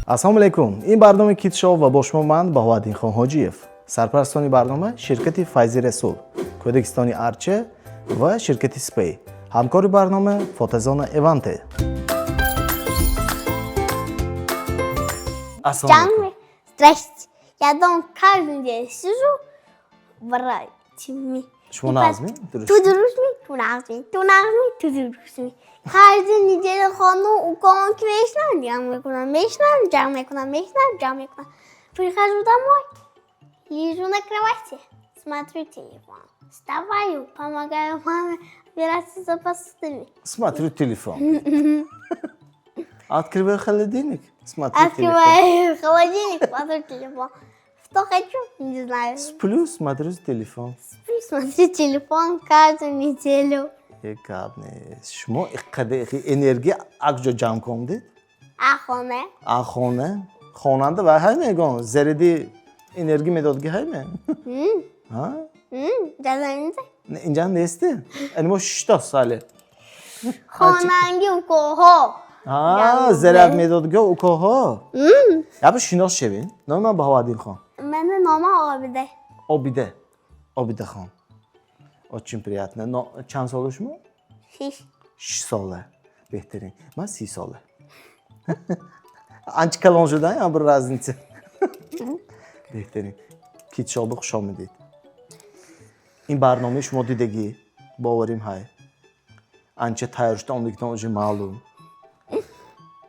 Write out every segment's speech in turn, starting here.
Ассалому алайкум, ин барномаи Kids Show ва бо шумо ман, Баҳоаддинхон Ҳоҷиев. Сарпарастони барнома ширкати Файзи Расул, Кӯдакистони Арча ва ширкати Спей. Ҳамкори барнома фотозона Эванте. Ассалому алайкум. Здрасте. Я дома каждый день сижу, братьями. Шумо нағзми? Дуруст. Ту дурустми, ту нағзми, ту нағзми, ту дурустми. Каждую неделю хону уколонки мешинам, ҷамъ мекунам, мешинам, ҷамъ мекунам, мешинам, ҷамъ мекунам. Прихожу домой, лежу на кровати, смотрю телефон. Вставаю, помогаю маме убираться за посудами. Смотрю телефон. Открываю холодильник, смотрю телефон. Открываю холодильник, смотрю телефон. Что хочу, не знаю. Сплю, смотрю телефон. Сплю, смотрю телефон каждую неделю. Гап нест. Шумо иққадар энергия акҷо ҷамъ кардед? А хона? А хона? Хонанда ва ҳай мегон заряди энергия медод ки ҳай ме? Ҳа? Ҷазамида? Инҷа нести? Ани мо шишта соли. Хонанги укоҳо. Ҳа, заряд медодги укоҳо. Яба шинос шевин. Номи ман Баҳоаддин хон. Мани номам Обида. Обида. Обида хон. Очень приятно. Но чанд сола шумо? 6. 6 сола. Беҳтарин. Ман 30 сола. Анча калон шудан, я bir разница. Беҳтарин. Kids Show ба хуш омадед. Ин барномаи шумо дидагӣ, боварим ҳай. Анча тайёр шуда омдагитон уже маълум.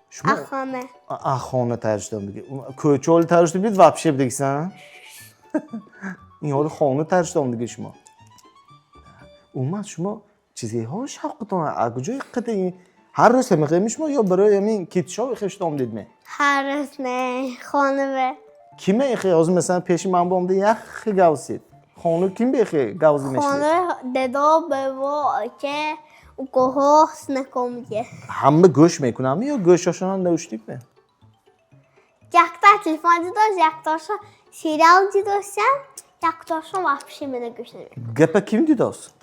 Шумо А хона. А хона тайёр шуда омдагӣ. Кӯча ҳоли тайёр шуда бид вообще бидагисан. Ин ҳоли хона тайёр шуда омдагӣ шумо. Умуман, шумо чизеҳо шавқатон аз куҷо иққадар ин ҳар рӯз ҳамихеми шумо ё барои ҳамин Kids Show ихе шуда омдидме? Ҳар рӯз не, хона бе. Киме ихе ҳозир, масалан, пеши ман бо омда яхе гавсид? Хона ким бехе гавзи мешавед? Хона дедо, бобо, оке, укоҳо, знакомые. Ҳама гӯш мекунам ё гӯшошонам наушник ме? Якта телефон дидост, якташа сериал дидостям, якташа вообще мена гӯш намекунад. Гапа ким дидост?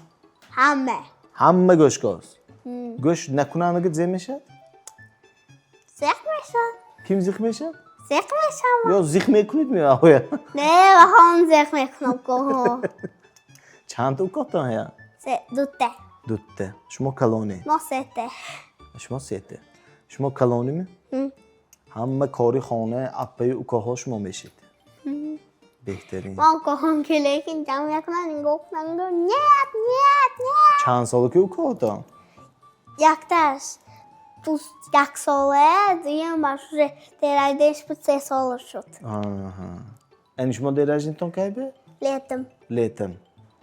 Ҳама. Ҳама гӯшгост. Гӯш накунанага зе мешавад? Зиқ мешавад. Ким зиқ мешавад? Зиқ мешавам. Ё зиқ мекунед меоя? Не, ваҳом зиқ мекунам гоҳо. Чандта укотон ҳая? Дута. Дутта. Шумо калонӣ? Мо сета. Шумо сета. Шумо калониме? Ҳама кори хона, аппаю укоҳо шумо мешед. Беҳтарин. Мо укоҳом ки лекин ҷамъ мекунанд, нигоҳ кунанд, нет, нет, нет. Чанд сола ки укоҳотон? Якташ 1 сола, дуюмаш уже день рождения буд, 3 сола шуд. Ани шумо день рождения тон кай бе? Летом. Летом.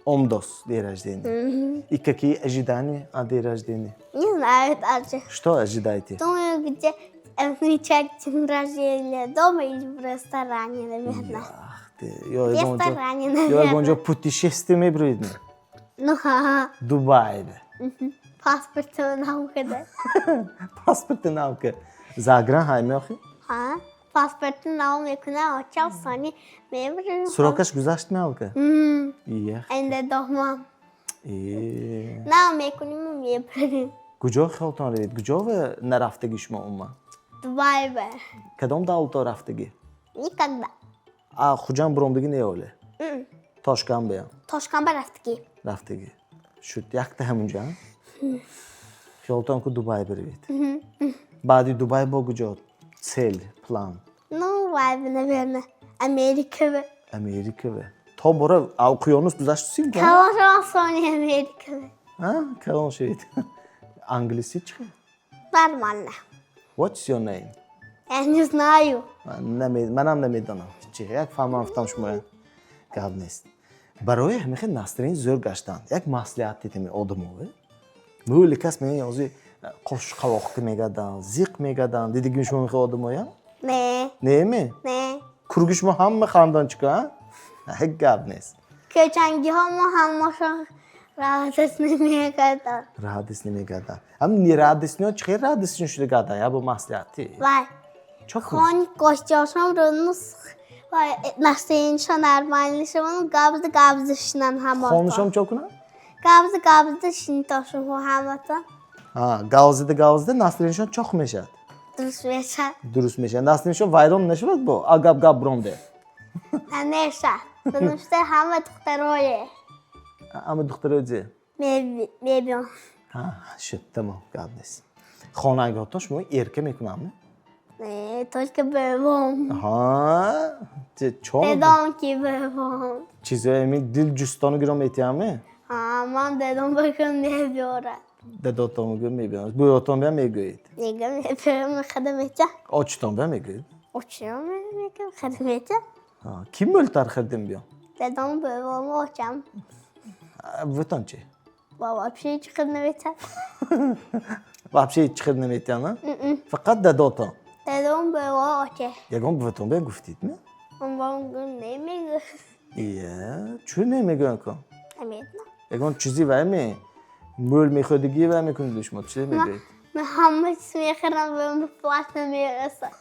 Омдос день рождения. И какие ожидания от день рождения? Не знаю даже. Что ожидаете? Думаю, где отмечать день рождения: дома или в ресторане, наверное. Ах ты, ё В ягон ҷо ресторане, ё наверное. ягон ҷо путешествие мебуред? Ну, ха, Дубайда. Паспорт нав када. Паспорти нав ка. Загран ҳай меохи? Ҳа, паспорти нав мекунам, очам сони мебурем. Срок аш гузашт меалка? Ия. Инда домам. Е. Нав мекунем, мебурем. Куҷо хиёлтон равед? Куҷо ва нарафтагӣ шумо умуман? Дубай бе. Кадом давлато рафтагӣ? Никогда. А Хуҷанд буромдагӣ не оле? Тошканд беям? Тошканд ба рафтагӣ. Рафтагӣ. Шуд, якта ҳамунҷа? Хиёлтон ку Дубай биравед. Баъди Дубай бо куҷо? Цель, план? Ну, вай бе, наверное. Америка бе. Америка бе. То бора уқёнус гузаштусим? Калон шавам, сони Америка бе. Калон шавед. Англиси чӣ? Нормально. What's your name? Я не знаю. Манам намедонам. Чи як фаҳмам гуфтам шумо, гап нест. Барои ҳамихе настроение зӯр гаштан як маслиҳат дидем одамове. Мӯли кас мегӯяд, ҳозир қош қавоқ мегарданд, зиқ мегарданд. Дидигим шумо мехе одамоя? Не. Неме? Не. Курги шумо ҳама хандончика, ҳеҷ гап нест. Кӯчангиҳо мо ҳамашон радость намекарданд. Радость намегарданд. Ҳам нерадостный ҳо чӣ хел радостный шуда гарданд? Я бо маслиҳати. Вай. Чо кун? Хони гостёшон рӯз вай настроение шон нормально шаванд, габзда габзда шинанд ҳаматон. Хонашон чо кунанд? Габзда габзда шинитошон ҳаматон. Гавзида гавзида настроение шон чоқ мешавад. Дуруст мешавад. Дуруст мешавад. Насли вайрон нашавад бо агап гап бронде. Намешавад. Потому что ҳама духтарое. Ҳама духтарои зе? Мебиён. Ҳа, шуд, тамом, гап нест. Хонагиҳото шумо эрка мекунам? Не, только бевом. Ҳа, чо? Дедом ки бевом. Чизои ами дил ҷустону гиром метиҳаме? Ҳа, ман дедом бакун мебиёрад. Дадотон гӯ мебиёрад. Бӯётон биям мегӯед? Мега мебиёрам, хада метя. Очитон биям мегӯед? Очиён мегӯям, хада метя. Ким мӯлтар хирдим биён? Дедом, бевом, очам. Буватон чи? Ба вообще ҳеҷ хид наметя. Вообще ҳеҷ хид наметиҳам, а? Фақат дадотон. Дедом, бевом, оче. Ягон буватон биям гуфтид, ме? Он бом гӯ намегӯ. Ия, чӯ намегӯям кун? Намедонам. Ягон чизи вай ме? Мӯл мехӯрдигӣ вай мекунед шумо, чӣ мегӯед? Ман ҳама чиз мехӯрам, ба плат намерасад.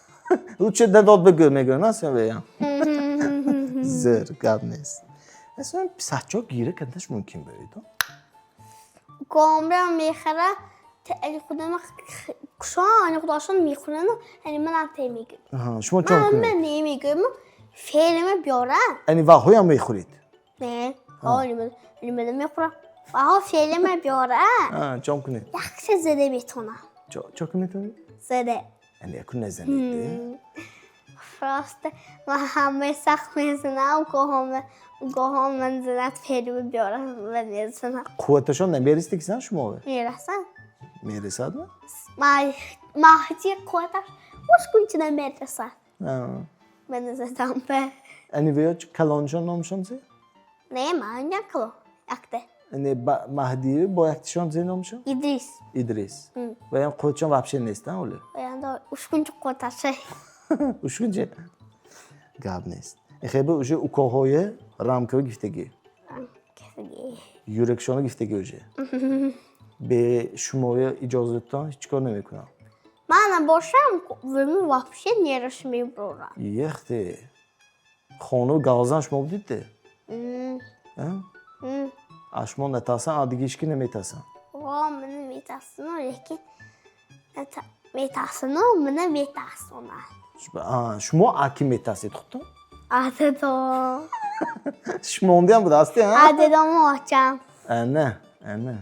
Лучше дадот бигӯ, мегӯям, на сен веям. Зӯр, гап нест. Аслан писарчо гира карданаш мумкин бояд. Комра мехӯра, худам кушон, худошон мехӯрану, ани манам те мегӯям. Шумо чон кунед? Ман намегӯям, феълима биёрам. Ани ваҳоям мехӯред? Не, ани ман мехӯрам. Ваҳо феълима биёрам. Чон кунед? Якша зада метавонам. Чо кун метавонед? Зада. Ани якун назанед. Просто ман ҳамаи сахт мезанам, гоҳом ман занат феълима биёрам ва мезанам. Қувваташон намерасид кисан шумо? Мерасад. Мерасад? Маҳди қувваташ мушкунчи намерасад. Ман задам бе. Ани веё калоншон номшон зе? Не, ман якало, якте. Не, Маҳди бо яктишон зе номшон? Идрис. Идрис. Ваям қувватшон вообще нест, а, оле? Ваянда ушкунчи қувваташе. Ушкунчи? Гап нест. Хебе уже укоҳое рамкави гифтагӣ. Гифтагӣ. Юракшоно гифтагӣ уже. Бе шумоя иҷозатон ҳеҷ кор намекунам. Ман набошам, вими вообще нераш мебурам. Ехте. Хону галзан шумо будидде? А шумо натарсан, а дига ҳеҷ ки наметарсан? Во, мана метарсану, лекин метарсану, мана метарсонад. Шумо а ки метарсед худтон? А дедом. Шумо ондиам будасти, а? А дедому очам. Ана, ана.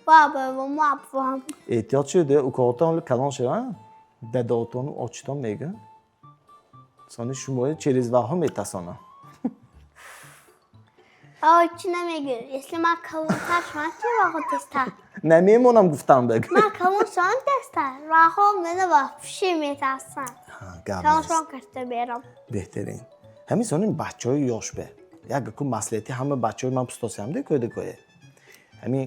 Ва бобому абвам. Эҳтиёт шуд, укоҳотон калон шаванд, дадотону очитон мегӯянд. Сони шуморо через ваҳо метарсонанд. Чӣ намегӯ? Если ман калонтар шавам, чи ваҳо тезтар? Намемонам гуфтам бегӯ. Ман калон шавам тезтар. Ваҳо мана вообще метарсанд. Гап Калон нест. шавам карта берам. Беҳтарин. Ҳамин сони бачаҳои ёш бе. Як ку маслиҳати ҳама бачаҳои ман пустосиам де кӯдакое. Ҳамин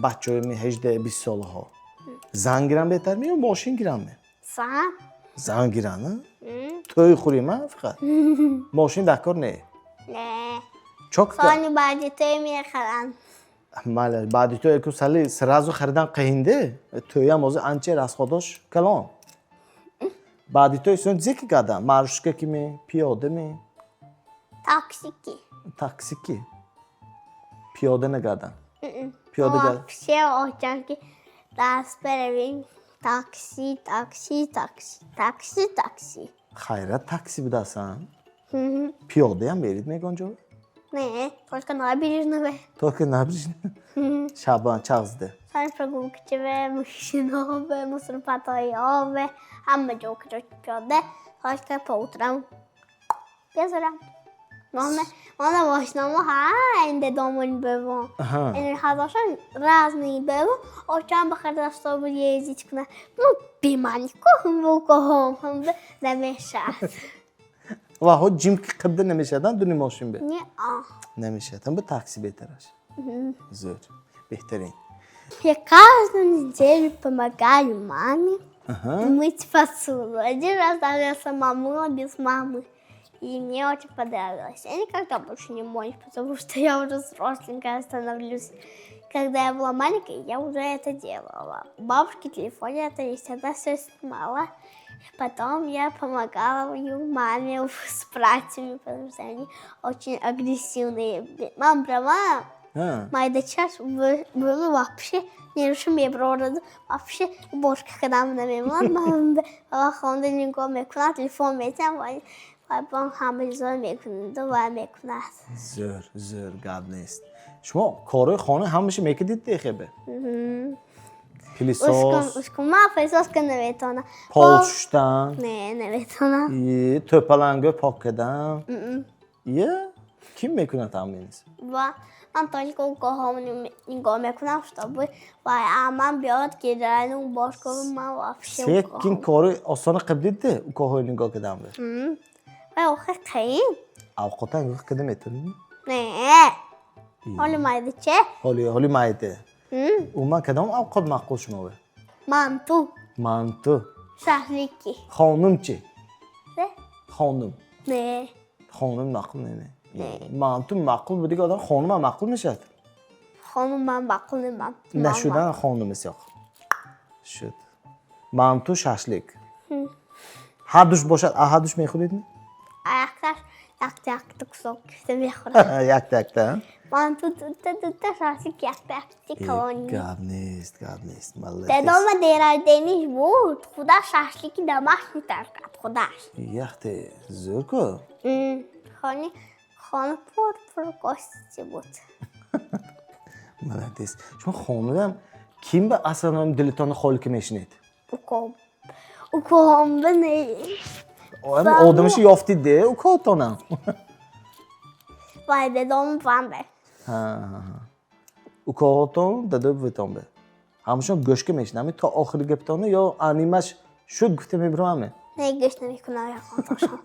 бачаҳои ми 18-20 солаҳо. Зан гирам беҳтар ме ё мошин гирам ме? Зан. Зан гирам, а? Тӯй хӯрим, а, фақат. Мошин дар кор не. Не. Чок Сони баъди тӯй мехаранд. Мале, баъди тӯй ку сали сразу харидан қиҳинде. Тӯям ҳозир анча расходош калон. Баъди тӯй сон зе ки кардам? Маршрутка ки ме, пиёда ме? Такси ки. Такси ки. Пиёда нагардам. Пиёда гар. Вообще очам ки даст беравем такси, такси, такси, такси, такси. Хайрат такси будасан. Пиёдаям мерид мегон ҷо? Не, только набережная. Только набережная. Шабан чағзде. Сони прогулкачаве, машинове, мусорпатоёве, ҳама ҷо короче пиёда, только по утрам. Безорам. Мона мошинамо ҳа, инде домон бевон. Ин хадошон разные бевон, очам бахарда чтобы ездить куна. Ну, биманику ҳумбукоҳом, ҳумбе намешад. Ваҳо ҷим ки қибда намешадан дуни мошин бе? Не, а. Намешад. Ҳам бу такси беҳтараш. Зӯр. Беҳтарин. Я каждую неделю помогаю маме мыть посуду. Один раз даже я сама мыла без мамы. И мне очень понравилось. Я никогда больше не мою, потому что я уже взросленькая становлюсь. Когда я была маленькой, я уже это делала. У бабушки в телефоне это есть, она все снимала. Потом я помогала ее маме с братьями, потому что они очень агрессивные. Мама права, Майдачаш бӯми вообще нервша мебарорад, вообще уборка кардам намемонад. Ман ба хонда нигоҳ мекунад, телефон метиҳам, вай бо ҳама чизо мекунад, вай мекунад. Зӯр, зӯр, гап нест. Шумо корҳои хона ҳамаша мекардид дехебе? Пылесос? Ушкун, ман пылесос ка наметавонам. Пол шуштан? Не, наметавонам. Тӯпаланго пок кардан? Ия, ким мекунад ҳамаинис? Ва ман только укоҳом нигоҳ мекунам, чтобы вай ман биёд генеральный уборку, ман вообще. Секин кори осона қибдидде укоҳои нигоҳ кардан бе. Вай охир қиин. Авқота нигоҳ карда метавонӣ? Не, ҳоли майдаче. Ҳоли майда. Умуман, кадом авқот маъқул шумо? Манту. Манту. Шашлики. Хонум чӣ? Хонум? Не. Хонум маъқул не? Манту маъқул буди, одам хонумам маъқул мешавад. Хонум ман маъқул не, ман. Нашудан хонум исёқ шуд. Манту, шашлик ҳардуш бошад, ҳардуш мехӯред? Аяқташ якта якта кусок гирифта мехӯрам. Якта якта? Манту дута дута, шашлик якта якта калони. Гап нест, гап нест. Молодец. Дедома день рождениш буд, худаш шашлики домашний таркад худаш. Яхте, зӯр ку. Хони хона пур пур гости буд. Молодец. Шумо хонадам ким ба аслан дилитонро холӣ ки мешинед? Уком, укомба не. Одамиши ёфтид-де укотонам. Вай дедом ванде. Укоҳотон дадои бувитон бе ҳамашон гӯшка мешинам то охири гаптона ё анимаш шуд гуфта мебиромаме? Не, гӯш намекунам яконтошон.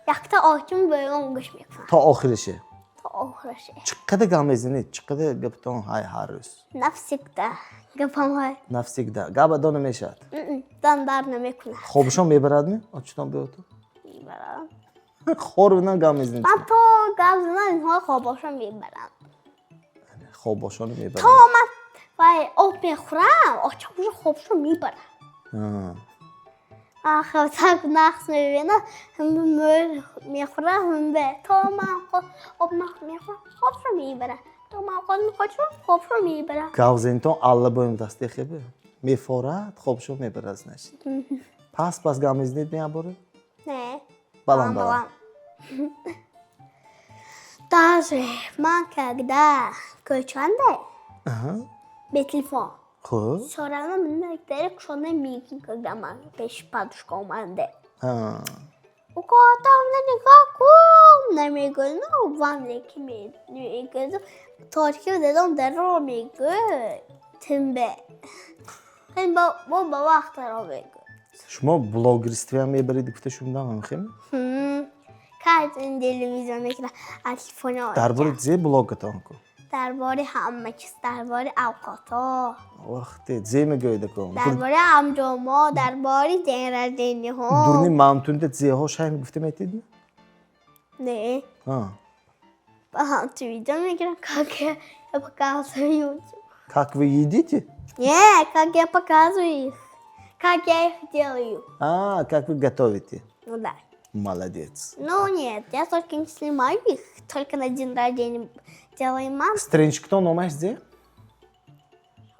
Якта очим бӯён гӯш мекунам. То охирише? То охирише. Чӣ қадар гап мезанед? Чӣ қадар гаптон ҳай ҳар рӯз? Навсегда гапам ҳай. Навсегда гап адо намешавад? Дан дар намекунад. Хобшон мебарадми очитон биёту? Мебарад. Хор бинам гап мезанед. Ман то гап занам, инҳо хобошон мебаранд. Хобошонро мебаранд. То ман вай об мехӯрам, очам уже хобшон мебарад. Так нақс мебинам, ҳамба мӯр мехӯрам, ҳамба то ман об мехӯрам, хобшон мебарад. То ман овқат мехӯрам, хобшон мебарад. Гавзентон алла боем дасти хебе мефорад, хобшон мебарад, значит. Пас пас гап мезанед меябора? Не. Баланд баланд. Даже ман когда кӯчанде бе телефон, хуб всё равно ман кушода мегим, когда ман пеши подружка омаде. Укоҳотам нигоҳ кун намегӯ, ну вам леки мегӯ, торики дедом даро мегӯ, тимбе бо ба вақтаро мегӯ. Шумо блогерствиам мебаред гуфта шумдам, ҳамхем? Каждый телевизор мекунад аз телефони. Дар бораи зе блогатон ку? Дар бораи ҳама чиз, дар бораи авқотҳо. Вақте зе мегӯед ку? Дар бораи амҷомо, дар бораи день рождениҳо. Дурни мантунда зеҳо шай гуфта метид? Не. Ту видео мегирам, как я показываю. Как вы едите? Не, как я показываю их, как я их делаю. А, как вы готовите? Ну да. Молодец. Ну нет, я только не снимаю их, только на день рождения делаю мам. Страничкатон номаш зе?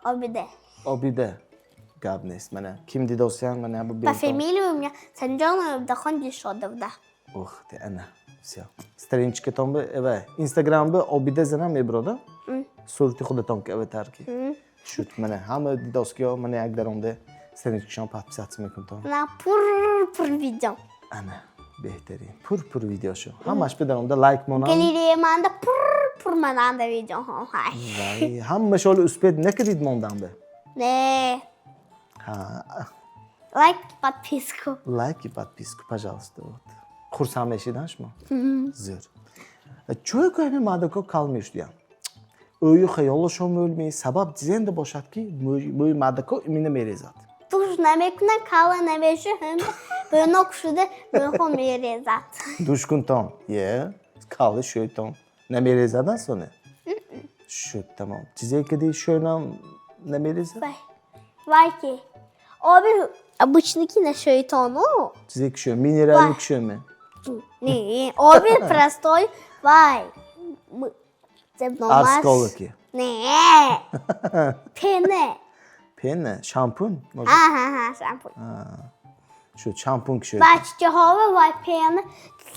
Обиде. Обиде. Гап нест, мана ким дидосиян, мана бу. По фамилии у меня Санджон Абдахон Дилшодов, да. Ух ты, ана, всё, страничкатон бе эва Инстаграм бе Обиде занам мебирода, сурати худатон ки аватарки шуд. Мана ҳама дидоскиё, мана як даромде страничкашон подписаться мекунтон. На пур пур видео. Ана, беҳтарин, пур пур видеошо ҳамаш бидаромда лайк монам. Галерея манда пур пур мананда видеоҳо ҳай. Вай, ҳамаш ҳоли успеть накардид мондан бе? Не. Ҳа. Лайк, подписку. Лайк и подписку, пожалуйста. Вот хурсанд мешидан шумо. Зӯр. Чӯй ку ҳами мардако кал мешудиян, ӯю хаёлашон мӯлми сабаб зенда бошад, ки мӯи мардако имина мерезад? Душ намекунад, кала намешу, бӯнок шуда мӯйҳо мерезад. Душ кунтон е кали шӯйтон намерезад, асоне шуд, тамом. Чизе кади шӯйнам намерезад? Вай, вай ки оби обычный ки нашӯйтону. Чизе ки шӯй, минеральный ки шӯйме? Не, оби простой, вай. Зебномаш. Арсколики. Не. Пена. Пена, шампунь? Может? Ага, шампунь. Шуд, шампунь ки шуд. Бачаҳо вай пена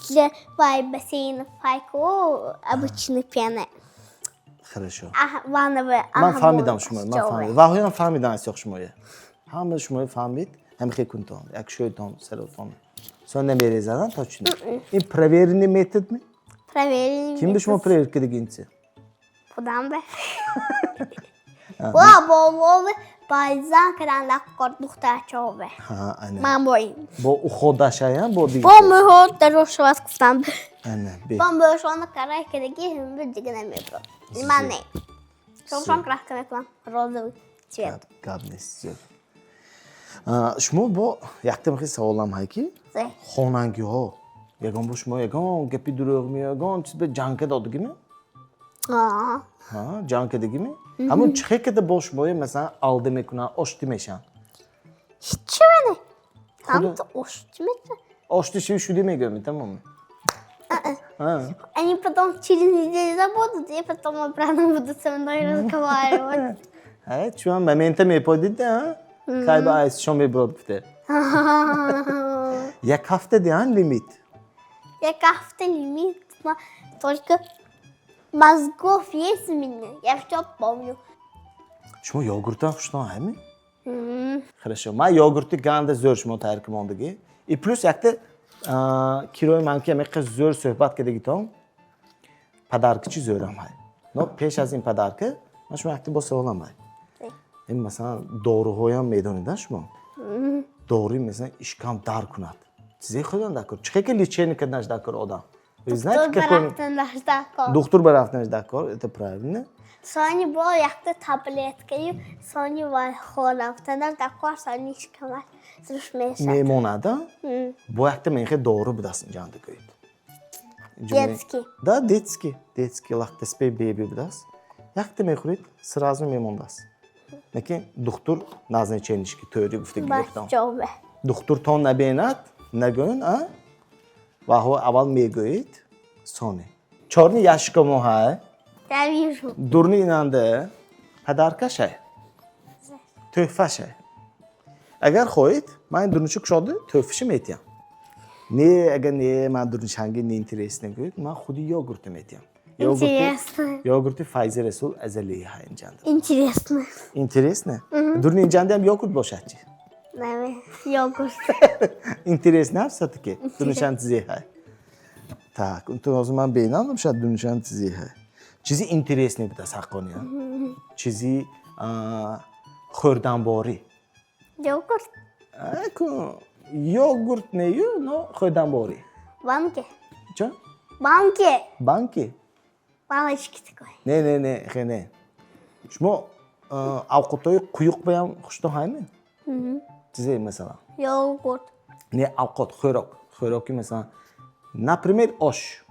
для вай бассейн пайку обычный пена. Хорошо. Ванновая. Ман фаҳмидам шумо, ман фаҳмидам. Ваҳоям фаҳмидан аз шумоя. Ҳама шумоя фаҳмид, ҳамихе кунтон, як шӯйтон, саротон. Сон намерезадан точно. Ин проверенный метод ми? Проверенный. Ким ба шумо проверка дигинчи? Худам бе. Ва бобо бальзам кардан дакор духтарчаҳо. Ҳа, ана. Ман бо ин. Бо уходашая, бо дигар. Бо мӯҳо дароз шавад гуфтам. Ана, бе. Бо мӯшона карай кадаги ҳамба дига намебурад. Ман не. Шомшон краска мекунам. Розовый цвет. Гап нест, зӯр. Шумо бо якта мехи саволам ҳай ки Зе. хонангиҳо ягон бо шумо ягон гапи дурӯғ ми, ягон чиз ба ҷанг додагими? Аа. Ҳа, ҷанг кардагими? Ҳамун чӣ хел карда бо шумоя, масалан, алда мекунанд, оштӣ мешаванд? Ҳичи не. Ҳамто ошти мета. Оштӣ шиви шудӣ мегӯям, тамом. Они потом через неделю забудут и потом обратно будут со мной разговаривать. Ҳа, чун момента меподид, а? Кай ба айсшон мебурод гуфте. Як ҳафта диҳан лимит. Як ҳафта лимит, но только мозгов есть у меня, я все помню. Шумо йогуртам хуштон ҳами? Хорошо. Ман йогурти ганда зӯр шумо тайёр кунмондагӣ. И плюс якта кирои ман ки амиқа зӯр суҳбат кардагитон, подарка чи зӯрам ҳай. Но пеш аз ин подарка ман шумо якта бо саволам ҳай. Ин масалан доруҳоям медонида шумо? Доруи масалан ишкам дар кунад. Чизе худам дар кор. Чӣ хел ки лечение карданаш дар кор одам? Вы знаете, Доктор какой ба рафтан дакор. Духтур ба рафтанаш дар кор, это правильно. Сони бо якта таблеткаю, сони ва хор рафтан дакор, сони шикамаш зуш мешад. Мемонад, а? Бо якта мехе дору будаст инҷанда гӯед. Детский. Да, детский. Детский лактаспей беби будаст. Якта мехӯред, сразу мемондааст. Лекин духтур назначение ки тӯри гуфтаги гуфтам. Бачобе. Духтур то набинад, нагӯн, а? Ваҳо аввал мегӯед, сони. Чорни ящика мо ҳай, Я вижу. дурни инанда подарка шай. Тӯҳфа шай. Агар хоҳед, ман ин дурнича кушода тӯҳфаша метиҳам. Не, агар не, ман дурнишанги не интересно гӯед, ман худи йогурта метиҳам. Интересно. Йогурти Файзи Расул Азалии ҳай инҷанда. Интересно. Интересно? Дурни инҷанда ҳам йогурт бошад чи? Наверное, йогурт. Интересно все-таки. Дурнишан чизе ҳай. Так, ту ҳозир ман бинам, шояд дурнишан чизе ҳай. Чизи интересный будааст ҳаққония. Чизи хӯрданборӣ. Йогурт. Йогурт нею, но хӯрданборӣ. Банки. Чо? Банки. Банки? Баночки такой. Не, не, не, хе не. Шумо авқотҳои quyuq баям хуштон ҳайми? Чизе масалан? Йогурт. Не, авқот, хӯрок. Хӯроки масалан, например, ош.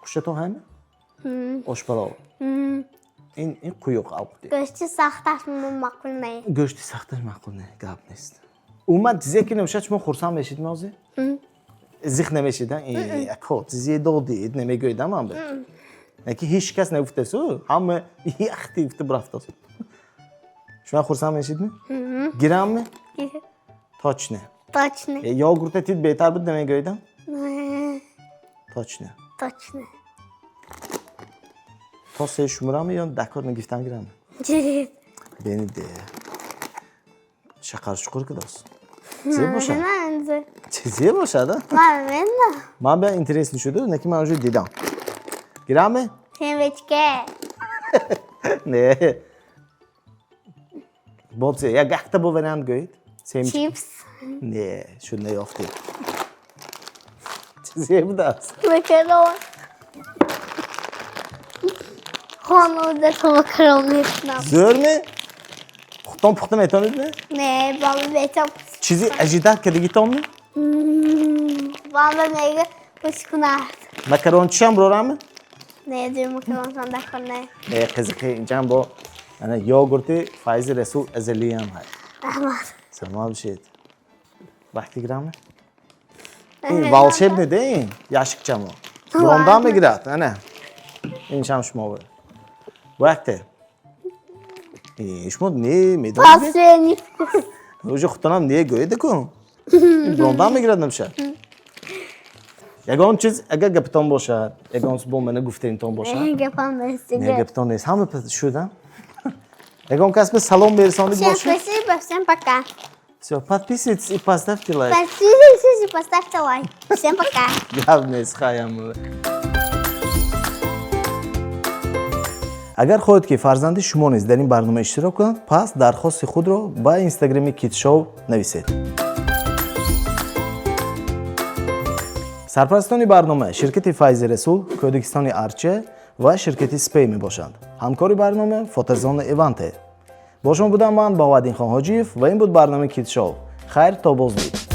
Хушатон ҳайми? Ош палов. Ин quyuq авқоти. Гӯшти сахташ маъқул не. Гӯшти сахташ маъқул не, гап нест. Умуман чизе ки намешад, шумо хурсанд мешид мозӣ? Зиқ намешид, ако чизе додид, намегӯедам ман бе. Ки ҳеҷ кас нагуфтасу, ҳама яхти гуфта бурафтасу. Шумо хурсанд мешидми? Гирамми? Точно. Точно. Йогурта тид беҳтар буд намегӯедам? Точно. Точно. То се шумурами ё дакор нагифтан гирам? Бениде. Шақар чуқур кидос. Чизе бошад? Чизе бошад, а? Ман медонам. Ман ба интересно шуду, неки ман уже дидам. Гираме? Семечка. Не. Бо як якта бо вариант гӯед. Семечка. Чипс. Не, шуд наёфтед. Чизе будааст? Макарон. Хонуда макарон мекунам. Зӯрме? Худтон пухта метавонед? Не, баба метавон. Чизи ожидать кардагитонме? Баба мега пусть кунад. Макарон чиам брораме? Не, ду макарон сон дакор не. Не, қизиқи инҷам бо ана йогурти Файзи Расул Азалиям ҳай. Раҳмат. Саломат бошед. Вақти гираме? Ин волшебный де ин ящикчамо. Рондан мегирад, ана. Ин шам шумо. Бо якте. Шумо не медонед? Последний вкус. Уже худтонам не гӯеда ку. Брондан мегирад намешад. Ягон чиз агар гапатон бошад, ягон чиз бо мана гуфтанитон бошад. Гапам нест. Не, гапатон нест. Ҳама шуда. Ягон кас ба салом мерасонид Всем бошад. спасибо, всем пока. Всё, подписывайтесь и поставьте лайк. Подписывайтесь и поставьте лайк. Всем пока. Гап нест, хаям. Агар хоҳед, ки фарзанди шумо низ дар ин барнома иштирок кунад, пас дархости худро ба инстаграми Кидшоу нависед. Сарпарастони барнома ширкати Файзи Расул, Кӯдакистони Арча ва ширкати Спей мебошанд. Ҳамкори барнома фотозона Эванте. Бо шумо будам ман, Баҳоаддинхон Ҳоҷиев, ва ин буд барномаи Кидшоу. Хайр, то боздид.